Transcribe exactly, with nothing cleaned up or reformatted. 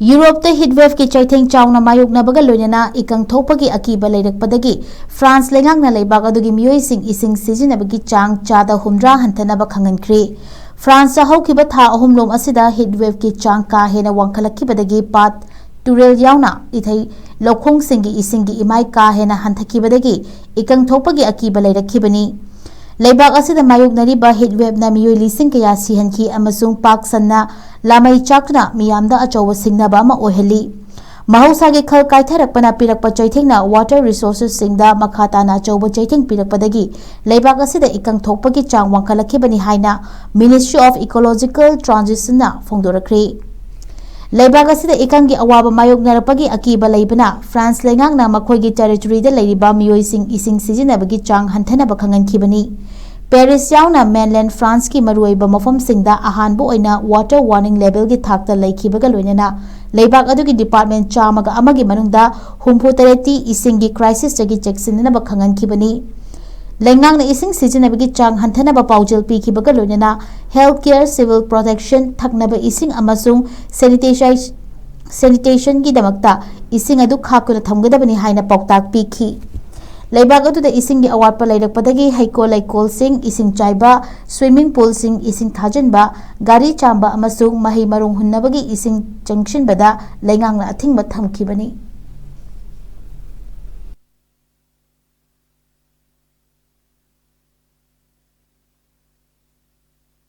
ꯌꯨꯔꯣꯞꯇ heat wave ꯀꯤ ꯆꯩꯊꯦꯡ ꯆꯥꯎꯅ ꯃꯥꯌꯣꯛꯅꯕꯒ ꯂꯣꯏꯅꯅ ꯏꯀꯪ ꯊꯣꯛꯄꯒꯤ ꯑꯀꯤꯕ ꯂꯩꯔꯛꯄꯗꯒꯤ ꯐ꯭ꯔꯥꯟꯁ ꯂꯩꯉꯥꯛꯅ ꯂꯩꯕꯥꯛ ꯑꯗꯨꯒꯤ ꯃꯤꯑꯣꯏꯁꯤꯡ ꯏꯁꯤꯡ ꯁꯤꯖꯤꯟꯅꯕꯒꯤ ꯆꯥꯡ ꯆꯥꯗ ꯍꯨꯝꯗ꯭ꯔꯥ ꯍꯟꯊꯅꯕ ꯈꯪꯍꯟꯈ꯭ꯔꯤ꯫ ꯐ꯭ꯔꯥꯟꯁꯇ ꯍꯧꯈꯤꯕ ꯊꯥ ꯑꯍꯨꯝꯂꯣꯝ ꯑꯁꯤꯗ heat wave ꯀꯤ ꯆꯥꯡ ꯀꯥ ꯍꯦꯟꯅ ꯋꯥꯡꯈꯠꯂꯛꯈꯤꯕꯗꯒꯤ ꯄꯥꯠ, ꯇꯨꯔꯦꯜ ꯌꯥꯎꯅ ꯏꯊꯩ ꯂꯧꯈꯣꯡꯁꯤꯡꯒꯤ ꯏꯁꯤꯡꯒꯤ ꯏꯃꯥꯏ ꯀꯥ ꯍꯦꯟꯅ ꯍꯟꯊꯈꯤꯕꯗꯒꯤ ꯏꯀꯪ ꯊꯣꯛꯄꯒꯤ ꯑꯀꯤꯕ ꯂꯩꯔꯛꯈꯤꯕꯅꯤ꯫ ꯂꯩꯕꯥꯛ ꯑꯁꯤꯗ ꯃꯥꯌꯣꯛꯅꯔꯤꯕ heat wave ꯅ ꯃꯤꯑꯣꯏ ꯂꯤꯁꯤꯡ ꯀꯌꯥ ꯁꯤꯍꯟꯈꯤ ꯑꯃꯁꯨꯡ ꯄꯥꯛ ꯁꯟꯅ ꯂꯥꯃꯩ ꯆꯥꯛꯇꯨꯅ ꯃꯤꯌꯥꯝꯗ ꯑꯆꯧꯕ ꯁꯤꯡꯅꯕ ꯑꯃ ꯑꯣꯏꯍꯜꯂꯤ꯫ ꯃꯍꯧꯁꯥꯒꯤ ꯈꯜ ꯀꯥꯏꯊꯔꯛꯄꯅ ꯄꯤꯔꯛꯄ ꯆꯩꯊꯦꯡꯅ water resources ꯁꯤꯡꯗ ꯃꯈꯥ ꯇꯥꯅ ꯑꯆꯧꯕ ꯆꯩꯊꯦꯡ ꯄꯤꯔꯛꯄꯗꯒꯤ ꯂꯩꯕꯥꯛ ꯑꯁꯤꯗ ꯏꯀꯪ ꯊꯣꯛꯄꯒꯤ ꯆꯥꯡ ꯋꯥꯡꯈꯠꯂꯛꯈꯤꯕꯅꯤ ꯍꯥꯏꯅ Ministry of Ecological Transition ꯅ ꯐꯣꯡꯗꯣꯔꯛꯈ꯭ꯔꯤ꯫ ꯂꯩꯕꯥꯛ ꯑꯁꯤꯗ ꯏꯀꯪꯒꯤ ꯑꯋꯥꯕ ꯃꯥꯌꯣꯛꯅꯔꯛꯄꯒꯤ ꯑꯀꯤꯕ ꯂꯩꯕꯅ ꯐ꯭ꯔꯥꯟꯁ ꯂꯩꯉꯥꯛꯅ ꯃꯈꯣꯏꯒꯤ territory ꯗ ꯂꯩꯔꯤꯕ ꯃꯤꯑꯣꯏꯁꯤꯡ ꯏꯁꯤꯡ ꯁꯤꯖꯤꯟꯅꯕꯒꯤ ꯆꯥꯡ ꯍꯟꯊꯅꯕ ꯈꯪꯍꯟꯈꯤꯕꯅꯤ꯫ ꯄꯦꯔꯤꯁ ꯌꯥꯎꯅ mainland ꯐ꯭ꯔꯥꯟꯁꯀꯤ ꯃꯔꯨꯑꯣꯏꯕ ꯃꯐꯝꯁꯤꯡꯗ ꯑꯍꯥꯟꯕ ꯑꯣꯏꯅ water warning level ꯒꯤ ꯊꯥꯛꯇ ꯂꯩꯈꯤꯕꯒ ꯂꯣꯏꯅꯅ ꯂꯩꯕꯥꯛ ꯑꯗꯨꯒꯤ department ꯆꯥꯝꯃꯒ ꯑꯃꯒꯤ ꯃꯅꯨꯡꯗ ꯍꯨꯝꯐꯨ ꯇꯔꯦꯠꯇꯤ ꯏꯁꯤꯡꯒꯤ crisis ꯇꯒꯤ ꯆꯦꯛꯁꯤꯟꯅꯅꯕ ꯈꯪꯍꯟꯈꯤꯕꯅꯤ꯫ ꯂꯩꯉꯥꯛꯅ ꯏꯁꯤꯡ ꯁꯤꯖꯤꯟꯅꯕꯒꯤ ꯆꯥꯡ ꯍꯟꯊꯅꯕ ꯄꯥꯎꯖꯦꯜ ꯄꯤꯈꯤꯕꯒ ꯂꯣꯏꯅꯅ health care, civil protection, ꯊꯛꯅꯕ ꯏꯁꯤꯡ ꯑꯃꯁꯨꯡ sanitation ꯒꯤꯗꯃꯛꯇ ꯏꯁꯤꯡ ꯑꯗꯨ ꯈꯥꯛꯇꯨꯅ ꯊꯝꯒꯗꯕꯅꯤ ꯍꯥꯏꯅ ꯄꯥꯎꯇꯥꯛ ꯄꯤꯈꯤ꯫ ꯂꯩꯕꯥꯛ ꯑꯗꯨꯗ ꯏꯁꯤꯡꯒꯤ ꯑꯋꯥꯠꯄ ꯂꯩꯔꯛꯄꯗꯒꯤ ꯍꯩꯀꯣꯜ ꯂꯩꯀꯣꯜꯁꯤꯡ ꯏꯁꯤꯡ ꯆꯥꯏꯕ, swimming pool ꯁꯤꯡ ꯏꯁꯤꯡ ꯊꯥꯖꯤꯟꯕ, ꯒꯥꯔꯤ ꯆꯥꯝꯕ ꯑꯃꯁꯨꯡ ꯃꯍꯩ ꯃꯔꯣꯡ ꯍꯨꯟꯅꯕꯒꯤ ꯏꯁꯤꯡ ꯆꯪꯁꯤꯟꯕꯗ ꯂꯩꯉꯥꯛꯅ ꯑꯊꯤꯡꯕ ꯊꯝꯈꯤꯕꯅꯤ꯫